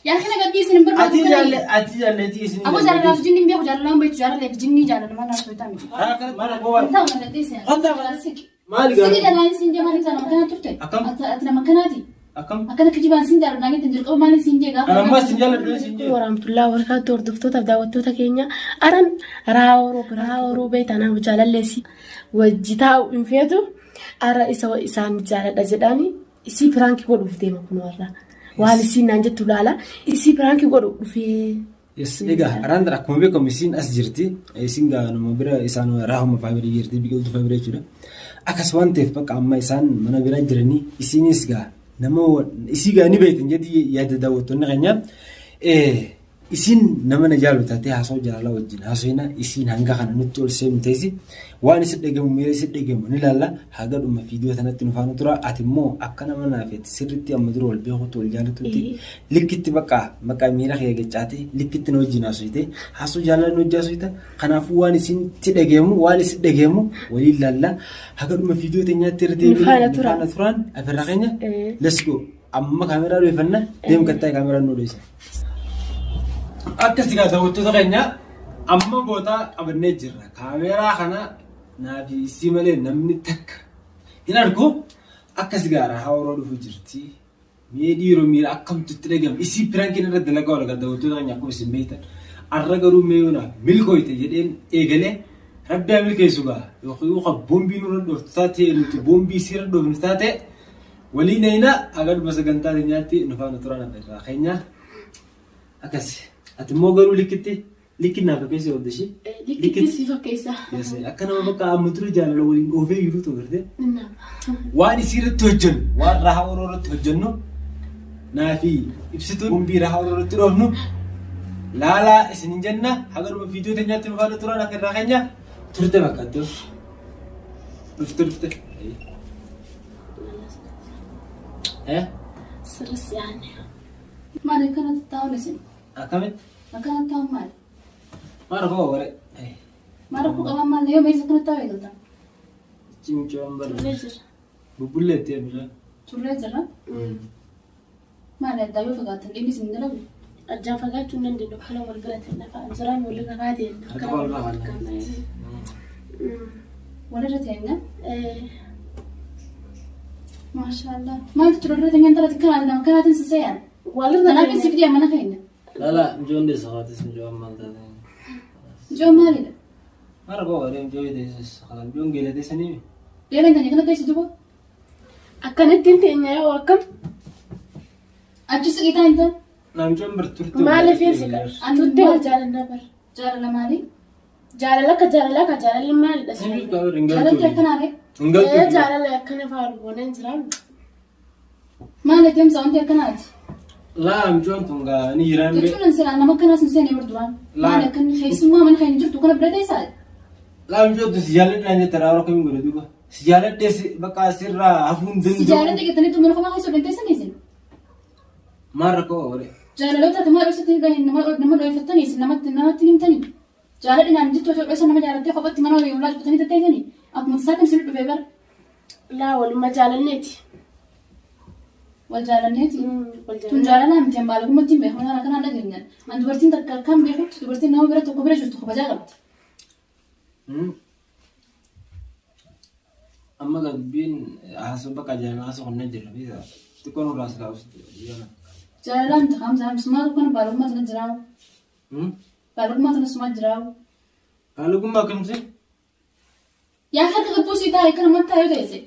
Yaa kana gadhii isin hin barbaadu. Ati jaalle ati jaalleetii isin. Aboo jaalalaaf jinni hin beeku jaalalaan beektu jaalaleef jinni jaalala maal haasoo ta'an miti. Mana koo Hin ta'u na gadhii isin. Wanta Siqi. Maali Siqi gaara? jalaan isin jee maaliif nama kana turte? Akkam? Ati nama kanaati. Akkam? Akkana kijibaan sin jaaladha jettan jalqaba maaliin sin jee gaafa. Kan ammas sin jaalladhu sin jee. Warahmatullahi wabarakatuh hordoftoota fi daawwattoota keenya aran raawuroo raawuroo beektanaa jaalalleessi wajji taa'u hin feetu ara isa isaan jaaladha jedhaani isii piraankii godhuuf deema kun warra waan isiin naan jettu laala isii piraankii godhu dhufee. Yes, egaa araan tana akkuma beekamu isiin as jirti. Isiin gaa nama bira isaan raahuma faamilii jirti, biqiltuu faamilii jechuudha. Akkas waan ta'eef bakka amma isaan mana bira jiranii isiinis gaa nama isii gaa ni beektan jedhi yaada daawwattoonni keenya. Isiin nama na jaalu taatee haasoo jaalalaa wajjin haasofina isiin hanga kana nutti ol seenu teessi waan isin dhagamu miira isin dhagamu ni ilaalla haga dhuma viidiyoo sanatti nu faana tura ati immoo akka nama naafetti sirriitti amma dura wal beekutti wal jaalatutti likkitti bakka bakka miira kee gachaate likkitti na wajjin haasofite haasoo jaalala nu wajjin haasofita kanaafuu waan isin itti dhagamu waan isin dhagamu waliin ilaalla haga dhuma viidiyoo teenyaatti irra Nu faana deebiin nu tura. faana turaan afirra keenya let's go amma kaameraa dho'ifanna deem kattaa kaameraa nu dho'isa. Akkas egaa daawwattoota keenya amma bootaa qabannee jirra. Kaameraa kana naa fi isii malee namni takka hin argu. Akkas egaa rahaa oroo dhufu jirti. Mee dhiiroo miira akkamtu itti dhagahama. Isii pirankiin irra dalagaa oola egaa daawwattoota keenya akkuma isin beektan. Arra garuu mee yoo naaf milkooyte jedheen eegalee rabbi haa milkeessu gaa yookiin kan boombii nurra dhooftu taate nuti boombii isiirra dhoofnu taate waliin eeyna haga dhuma sagantaa teenyaatti nu faana turan irraa keenya. Akkasi. Ati immoo garuu likkitti likki naaf fakkeessi oolte ishee. Likkitti si fakkeessa. Yes, akka nama bakka amma dura jaalala waliin oofee jiru ta'u gartee. Waan isii irratti hojjennu, waan rahaa oroo irratti hojjennu, naa fi ibsituun boombii rahaa oroo irratti dhoofnu laalaa isin hin jenna haga dhuma viidiyoo teenyaatti nu faana turan akka irraa keenya turte bakka iddoo. Dhufte dhufte. Eh? Sirris yaane. Maali akkanatti taa'uun isin? Akkamitti? Akkanatti taa'uun maali? Maal koo waree? Maal rakkoo qabaan maali? Yoo meeshaa akkanatti taa'u eegaltan? Cimcoon Turree barra. jira. Bubbulleetti eebbisa. Turree jirra. Maali addaa yoo fagaattan dhimmi isin hin dalagu? Addaan fagaachuu hin dandeenyu akkana wal bira ta'e afaan jiraan walirra kaateen Harka wal baafannaa. Walirra teenya. Maashaallah. Maal jechuudha walirra teenya intala xiqqaa nama kanaatiin si seeyaan. Walirra Kanaaf si fidee mana keenya. Lala, mijoon deessa haatis mijoon maal taate? Ijoo maalidha? Maal koo waree mijoon deessis kana mijoon geelatee sanii. Deebiin teenya kana teessi duba. Akkanatti hin teenya yoo akkam Achi siqitaa hin ta'u. Naa mijoon bir turte. Maaliif hin siqa? Turtee wal jaalannaa bara. Jaalala maalii? Jaalala akka jaalala akka jaalalli maalidha? Jaalalli akkanaa ree? Hin galtu. Ee jaalala akkana faalu gooneen jiraam. Maali deemsa wanti akkanaati? Laa mijoon tun gaa ni jiraan bee. Jechuun silaa nama akkanaas hin seene bar duraan. Maali akkan keessummaa mana keenya jirtu kana bira teessaa? Laa mijoon tun si jaalladhaan jette raawwa kamiin godhe duuba. Si jaaladhee bakka sirraa hafuu hin Si danda'u. jaaladhe jettanii mana kophaa keessa waliin teessanii isin? Maal rakkoo waree? Jaalaloota ati maal dhoksatti nama dhoyfattanii isin namatti namatti himtanii? Jaaladhe naan jettu osoo dhoysa nama jaalattee kophatti mana walii ulaa cufatanii tatteessanii? Akkuma tasaatiin isin dhufee bara. Laa waluma jaalanneeti. Wal jaalanneeti. Wal Tun jaalanneeti. jaalalaa miti an baalagumatti hin beeku waan akkanaa dhageenya. An dubartiin takka akkaan beekutti dubartiin nama bira tokko bira jirtu kabajaa qabdi. Amma gaa dubbiin haasoo bakka jaalala haasoo kan jira beektaa xiqqoo nurraa silaa obsitu yoona. Jaalalaa miti kaamsa sumaa tokko baalagummaa tana jiraawu. Baalagummaa tana sumaa jiraawu. Baalagummaa akkamsi? Yaa harka gabbuu sii taa'e akka namatti taa'ee teesse.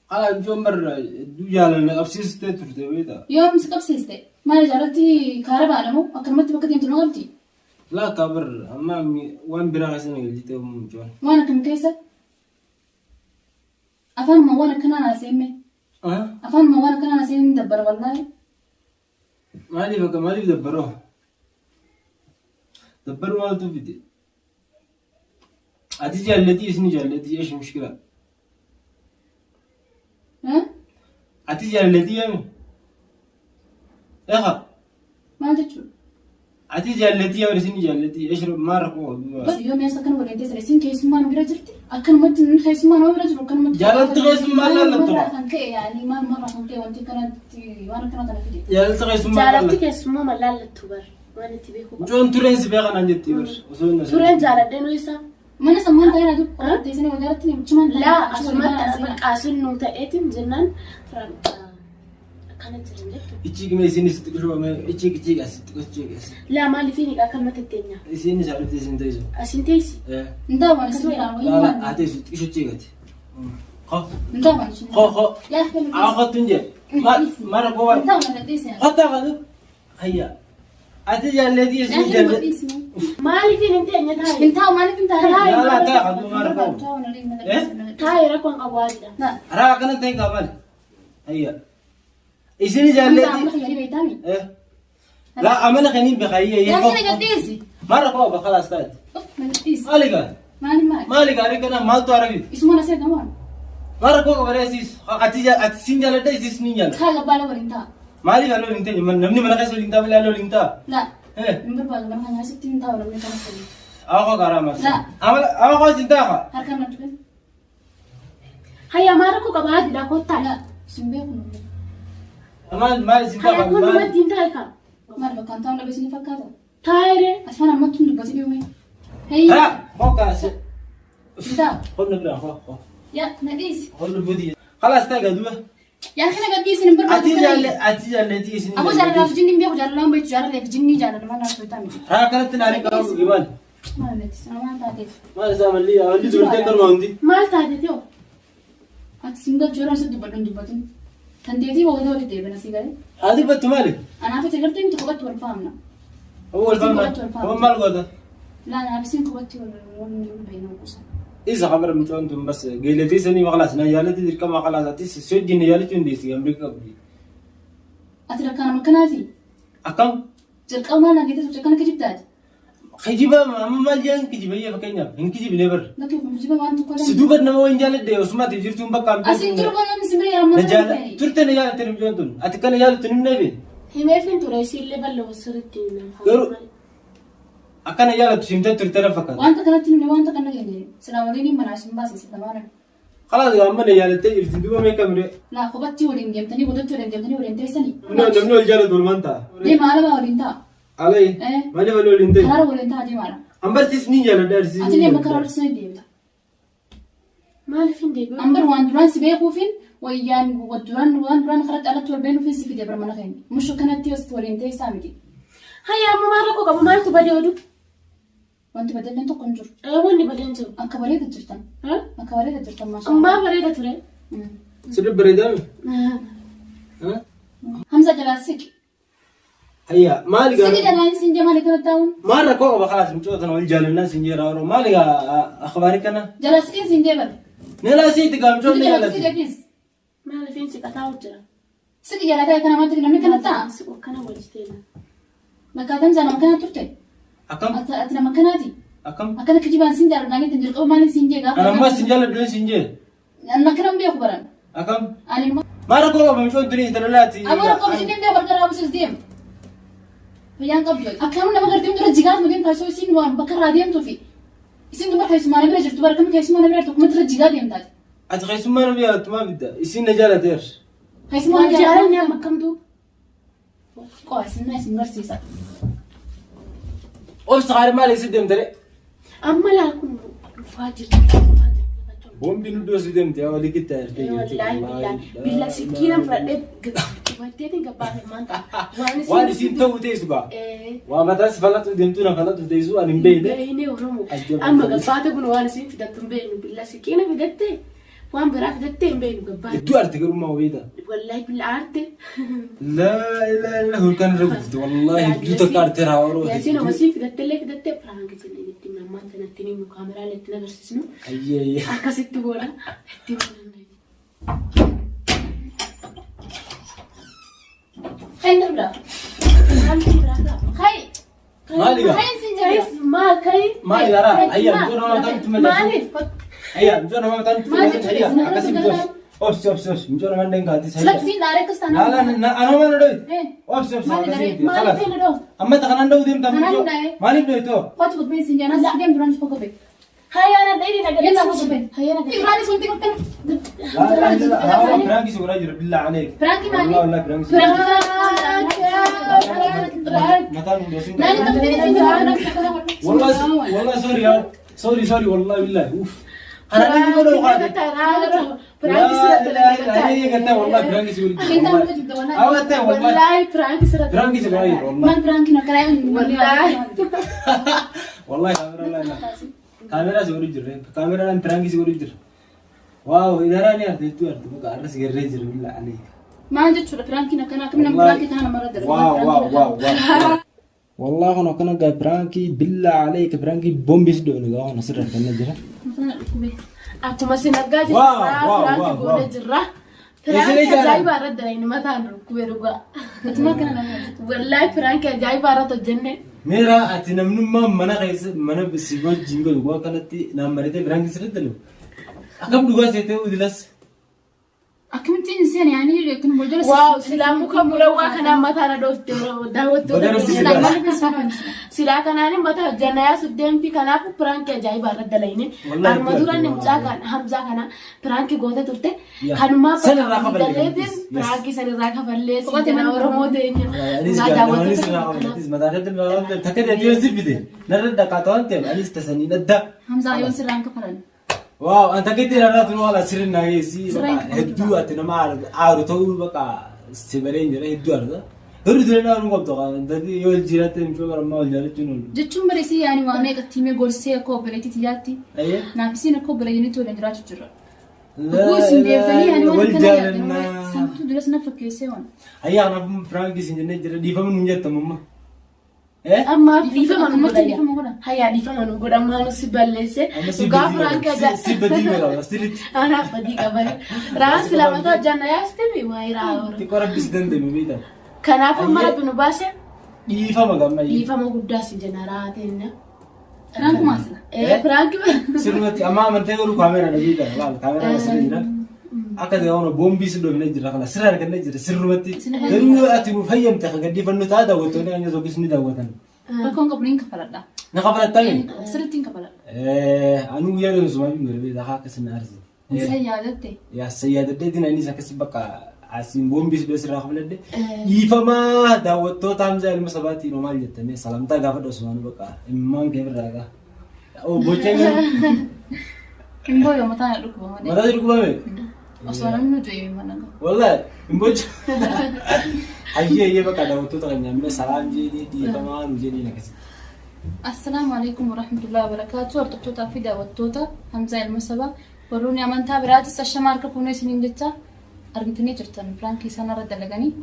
Haala ijoon barra hedduu jaalala qabsiistee turte beektaa. Yoo si qabsiiste maali jaalatti kaara baanamu akkanumatti bakka deemtu nama qabdi. Laa akka bar amma waan biraa keessa na galchite mucaan. Waan akkam keessa? Afaanuma waan akkanaa haasa'e Afaanuma waan akkanaa haasa'e hin dabbara wallaahi. Maaliif akka maaliif dabbaroo? Dabbaruu maaltu fide? Ati jaallatii isni jaallatii eesh mushkila. Ati jaallatii yaami? Eeqa. Maal jechuudha? Ati jaallatii yaa isin jaallatii eshro maal rakkoo qabdu. Bas yoo meeshaa akkana waliin teessan isin keessummaa nu bira jirti. Akkanumatti inni keessummaa nama bira jiru akkanumatti. Jaalalti keessummaa laallattu. Maalirraa kan ka'e yaani maalumarraa kan ka'e wanti akkanatti waan akkana kana fide. Jaalalti keessummaa Jaalalti laallattu. keessummaa mallaallattu bar waan itti beeku qaba. Mucoon tureen si beekan naan jetti bar. Osoo hin Tureen jaaladhee nu isa. Mana sammaan ta'ee na dubbu teessanii wal jaalatti chimaan Laa asumatti bakka nu ta'eetiin jennaan turaan akkana jiran jettu. Ichi gime isinis xiqqishoo ichi ichi as xiqqishoo as. Laa maaliif hin akkanumatti itteenya? Isiin isaa dhufte isin teessu. Asin teessi. Intaa waan isin biraa wayii Laala maal? haa teessu xiqqishoo ciigati. Ko Intaa waan isin. ko ko. Yaa kennu. Haa kottu hin jedhe. Maal rakkoo waan. Intaa waan gadhiise. Kottaa kottu. Hayya. Ati jaallatii Yaa isin kennu jaallatii. gadhiise. Maaliif hin teenya taa'i? Intaa maaliif hin taane? Laala taa kottu maal rakkoo. Taa'i rakkoon qabu haadha. Raa akkana ta'e qaba maali? Hayya. Isin jaallatii. La amala kaniin beekayye. Yaa kennu gadhiise. Maal rakkoo qaba khalaas taate. Gadhiise. Maali gaa? Maali maali? Maali gaa rekkana maaltu arabi? Isuma na seegamoon. Maal rakkoo qaba ree siis? Ati ati sin jaaladha isis ni jaalladha. Kaa gabbaala waliin ta'a. Maaliif halluu hin teenye? Namni mana keessa waliin ta'a malee halluu waliin ta'a. Laa. Eh. Hin barbaadu mana kana asitti hin taa'u namni kana waliin. Awwa karaa maal? Laa. Amala awwa sin ta'a. Harkaan natti kennu. Hayya maal rakkoo qaba haadha kottaa. Laa. Sin beeku namni. Maal maal sin Hayya ta'a kun maal? namatti hin taa'i kaa. Maal bakka hin taa'u dhabe isin fakkaata. Taa'ee Ati faana ammatti hin dubbatin yoomee. Heyyi. Haa hokaa si. Hin taa'u. Qonna biraa hoo hoo. Yaa na dhiisi. Qonna buti. Khalaas ta'a gaduba. Yaa kana gadhiisi hin barbaadu. Ati jaalle ati jaalletii isin. Aboo jaalalaaf jinni hin beeku jaalalaan beektu jaalaleef jinni jaalala maal naaf toltaa miti. Haa kanatti naarii qabu maal? Maal natti sana maal taateef. Maal isaa malli amalli dubartii akkanuma hundi. Maal taate ta'u? Ati sin galchu yeroo asitti dubbadhu hin dubbatin. Tanteetii waggaa walitti deebina si galee. Haa dubbattu maali? Anaaf ati gartee miti kophatti wal faamna. Wal faamna. Maal goota? Laa anaaf isin kophatti wal wal beekna kuusa. Isa khabar mucoon tun bas geeletii sanii maqlaas na jaalatti dirqama khalaas ati si wajjin na jaalachuu hin deessi amrii qabdi. Ati rakkaan nama akkanaati. Akkam? Jalqaba maal naan geetee akkana kijibtaati. Kijiba amma maal jedhan kijiba iyya fakkeenyaaf hin kijibne bar. Bakki kun kijiba waan tokko Si duuba nama wayin jaaladhe osumaati jirtuun bakka hin Asiin jiru kun namni simbira yeroo Na ammaa jaala turte na jaalatte mucoon tun ati kana jaalattu ni nabe Himeef hin ture isiillee bal'oo sirriitti hin Garuu- akkana jaalattu simtee turte na fakkaata. Wanta kanatti namni wanta kana keenya silaa waliin manaa isin baase sila maana. Khalaas amma na jaalattee jirti duuba meeqa mire. Laa kophatti waliin deemtanii godhatti waliin deemtanii waliin teessanii. Namni wal jaalatu walumaan ta'a. Deema alabaa waliin ta'a. Alai Eh. maaliif wal waliin ta'e? Karaara waliin ta'a deemaadha. Ambarsiis ni jaaladha arsiis. Ati illee bakka karaa sana deemta. Maaliif hin deebi'u? Ambar waan duraan si beekuufin wayyaan duraan waan duraan karatti alatti wal beenuufin si fide bara mana keenya. Mushu kanatti as waliin teessaa miti. Hayya amma maal rakkoo qabu maaltu badee oduu? Wanti badelleen tokko hin jiru. Wanni badeen jiru. Akka bareeda jirtan. Akka bareeda jirtan maashaa. Ammaa bareeda ture. Sirri bareedaa mi? Hamza jalaa siqi. Hayya maali Siqi gaa? jalaa isin jamaali kana taa'uun. Maal rakkoo qaba khalaas mucoo tana wal jaalannaa sin jeera yeroo maali gaa akhbaarii kana? Jalaa siqi isin jeebate. Nilaa siiti gaa mucoo Siqi ni jalaa jaalatti. siqi gakiis. Maaliif hin siqataa jira? Siqi jalaa ta'e kana maatti namni kana ta'a. Siqu akkana walitti Bakka Hamza nama kana turte. Akkam? Ati nama kanaati. Akkam? Akkana kijibaan sin jaalladha jettan jalqaba maaliin siin jee gaafa. Ana ammas sin jaalladhu sin jee. Anna kana hin beeku baran. Akkam? Ani immoo. Maal rakkoo qaba mucoon tuni intala laati. Aboo rakkoo isin hin beeku harka raabsuus deema. Fayyaan qabdu. Akkam nama gartee dura jigaatuma deemtaa osoo isin waan bakka irraa deemtuufi. Isin dubara keessumaa na bira jirtu bara kam keessumaa na bira jirtu kuma dura jigaa deemtaati. Ati keessummaa nama jaalattu maa bidda? Isin na jaalateer. Keessumaa na Wal jaalanni jaalladha. amma akkamtu? Qo'a isin na isin barsiisa. Obsa qaari maal isin deemtare? Amma laa kun dhufaa jirti. Dhufaa jirti. Boombiin iddoo si deemte yaa walii qixxaa jirti. Wallaahi billaahi billa sikkiinan fudhadhee dubarteetiin gabbaafee maal ta'a? Waan isin ta'u teessu gaa. Waa mataa si falatu deemtuu na falatu teessu ani hin beekne. Beekne Oromoo. Ajjaba. Amma gabbaate kun waan isin fidattu hin beeknu billa sikkiina fidatte waan biraa fidatte hin beeknu gabbaate. Hedduu arte garummaa wayiita. Wallaahi billa aarte. Laa ilaaha illa hulkaan irra gufte wallaahi hedduu takka arte raa oroo. Yaasiin omasii fidatte illee fidatte piraank jennee itti ammaan kanatti ni kaameraalee ittiin agarsiisnu. Ayyee. Akkasitti booda itti himuu Kan darbaa. Maaltu biraa ta'a? Kai. Maali gaa? Kai sin jira. Maal kai? Maali garaa? Ayyaa mucoo nama mataan itti mallattoo. Maaliif? Ayyaa mucoo nama mataan itti Maal mallattoo. Ayyaa jechuudha? akkasii mucoo. Obsi obsi obsi mucoo namaan deenkaati. Lakkisiin dhaaree akkas Laa taanaan. laa anoo mana dhoyte. Eh. Obsi obsi Maali akkasii daree? miti. Maaliif Khalas. ta'e dhoo? Amma kanaan dha'uu deemta Kanaan mucoo. dha'ee. Maaliif dhoytoo? Qotu kophee siin jaan as deem duraan qofa kophee. Hayyaana dheedhi na Yalla gadhiisi. kophee. Hayyaana gadhiisi. Ibrahim sun xiqqoo Laa laa laa haa piraanki si godhaa jira billaa aleek. Piraanki maali? Wallah wallah piraanki si Piraanki. Mataan hundee sun. Naan taphatee siin jaan. Wallah wallah sorry yaa. Sorry sorry wallah billah. Uff. Kanaan inni godhuu qaade. Piraanki sirratti Wallah wallah piraanki si godhaa jira. Awwatte wallah. Wallaahi piraanki sirratti. Piraanki si godhaa jira wallah. Maal piraanki na karaa Wallaahi. Wallahi kaameraa laa laa. Kaameraa si godhu jirre. Kaameraan piraanki si godhu jira. Waaw idaraa ni arte hedduu arte bakka arras garree jira billaa aleeka. Maal jechuudha piraankiin akkanaa akkam nama piraankii kana namarra dalagu. Waaw waaw waaw waaw. Wallah kun akkana gaa piraankii billaa aleeka piraankii boombii si dhoofne gaa kun asirra argannee jira. Mataan dhukkubee. Akkuma isin argaa Waaw, jirtan waaw, piraanki waaw, goonee waaw. jirra. Isin Piraanki ijaaran. ajaa'ibaa irratti dalagni mataan rukkubee dhugaa. Atumaa kana nama hojjetu. Wallaahi piraanki ajaa'ibaa irratti hojjenne. Meeraa ati namnummaa mana keessa mana si wajjin galu waa kanatti naan maritee piraankii sirriitti dalagu. Akkam dhugaa seetee udilas. Akkamitti hin seene yaani kun wal jala Waaw silaa muka murawwaa kanaan mataa na dhoofte daawwattoota Bagana si keenya. sigaas. Silaa kanaan mataa hojjanna yaasuuf deemti kanaafuu piraankii ajaa'ibaa irratti dalayne. Wallaahi Arma dura inni mucaa kan Hamzaa kana piraankii goote turte. Yaa. Kanumaa San irraa kafallee galleetiin yes. piraankii san irraa kafallee Qophate si jala mana Oromoo teenya. Anis Dhugaa gaa daawwattoota namaanis irraa kanaaf. qabalatis mataa keetti irraa qabalatis takka ta'e yoo sibbite narra dhaqaata waan ta'eef anis tasanii dhadda. Hamzaa yoon sirraan kafalan. Waaw an takka itti irraa tunu haala sirri naa geessi Sirra hin qabdu. hedduu ati nama aaru ta'uu baqa si bareen jira hedduu aarta. Garuu dura aaru qabdu dadi yoo jiraate mucoo garammaa wal jaalachuun oolu. Jechuun bareessi yaani waa meeqa tiimee gorsee akka obboleettii tiyyaatti. Ayyee. Naaf isiin akka obboleeyyinitti waliin jiraachuu jirra. Oguu isin deebitanii yaani waan Wal akkana yaaddan jaalannaa. santu duras na fakkeessee waan. Ayyaa kanaaf piraanki isin jennee jira dhiifama nuun jettamu amma. Eh? Ammaaf dhiifama nu Ammatti godha. dhiifama godha. Hayyaa dhiifama nu godha maal si balleesse. Amma si Dhugaa badii piraanki godha. ajaa'ibaa. Si badii godha sirriitti. Anaaf badii qabare. Raan silaa mataa hojjanna yaastemi waa'ee raawwara. Xiqqoo rabbi si danda'e beektaa. Kanaafuu amma Ayyee. rabbi nu baase Dhiifama gammayyee. dhiifama guddaa si jenna raateenya. Piraankumaa sila. Ee piraanki Sirriitti amma amantee garuu kaameraa dhabii jira laal kaameraa sirrii jira. Akka ta'e waan boombii si dhoofnee jira kana sirra argannee jira sirrumatti. Garuu ati nu fayyamte kan gadhiifannu ta'a daawwattoonni kan yookiis ni daawwatan. Rakkoon qabu niin kafaladha. Na kafalattami? Sirriitti hin kafaladha. Anuu guyyaa deemu sumaa hin godhe beekaa akkas na arsite. Isa yaadatte. Yaa sayyaadaddeetiin anis akkas bakka asiin boombii si sirraa kafaladhe. Dhiifamaa daawwattoota Hamzaa ilma sabaatiin hoo maal jettamee salamtaa gaafadha osumaanuu bakka immaan kee birraa gaa. Bochaan garuu Hin booyoo mataa na dhukkuba malee. mataa si dhukkubame? Osoo namni du'e mana gahu. Wallahi hin bocu. Hayyee hayyee bakka daawwattoota keenya mee salaam jedhii dhiifamaa nu jedhiin akkasitti. Assalaamu alaikum warahmatullahi wabarakatuh. Hordoftootaa fi daawwattoota Hamzaa Ilma Sabaa. Warroonni amantaa biraatis ashama harka fuunee isiniin jecha argitanii jirtan piraankii isaan irra dalaganii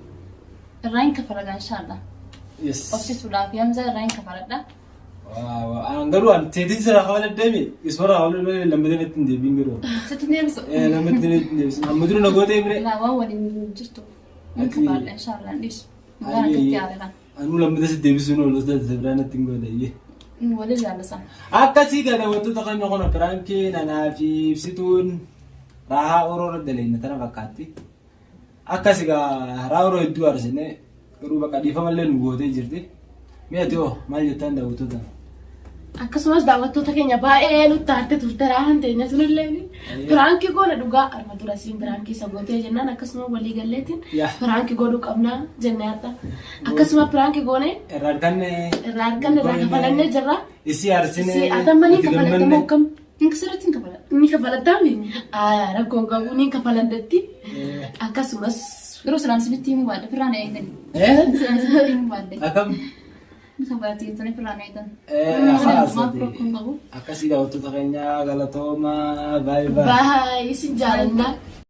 irraa hin kafaladha inshaallah. Yes. Obsituudhaa fi Hamzaa irraa hin kafaladha. Waaw an garuu an teetiin sirraa kafaladdeemi ismarraa kafaladde lammateen ittiin deebiin garuu. Sitti deebisu. Lammateen ittiin deebisin amma dura na gootee bire. Laa waan waliin jirtu hin kafaladha inshaallah hin dhiisu. Waan akkatti aare kana. Anuu lammateen si deebisuun oolu biraan ittiin goone iyyee. Walii jaallisan. Akkasii gaa daawwattoota keenya kun piraankii nanaa fi ibsituun raahaa oroo irra daleenya tana fakkaatti. Akkas egaa raahaa oroo hedduu arsine garuu bakka dhiifamallee nu gootee jirti. Mee ati hoo maal jettaan daawwattoota? Akkasumas daawwattoota keenya baay'ee nutti aarte turte raahan teenya sunillee piraankii goona dhugaa arma dura siin piraankii isa gootee jennaan akkasuma walii galleetiin Yaa. piraankii godhuu qabnaa jennee har'a. Akkasuma piraankii goone Irraa arganne. irraa arganne irraa kafalannee jirra. Isii arsine. Isii atammanii itti kafalattamoo gammanne. akkam? Hin sirriitti hin kafaladha. Ni kafalattaami? Rakkoon qabu ni kafaladhatti. Akkasumas Yeroo silaan isinitti himuu baadhe firraan eegani. Eh? Silaan isinitti himuu baadhe. Akkam? Ni kafalatti jettanii firraan eegan. Haas. Maaf rakkoon qabu. Akkasii daawwattoota keenya galatoomaa baay'ee baay'ee. baay'ee isin jaalannaa.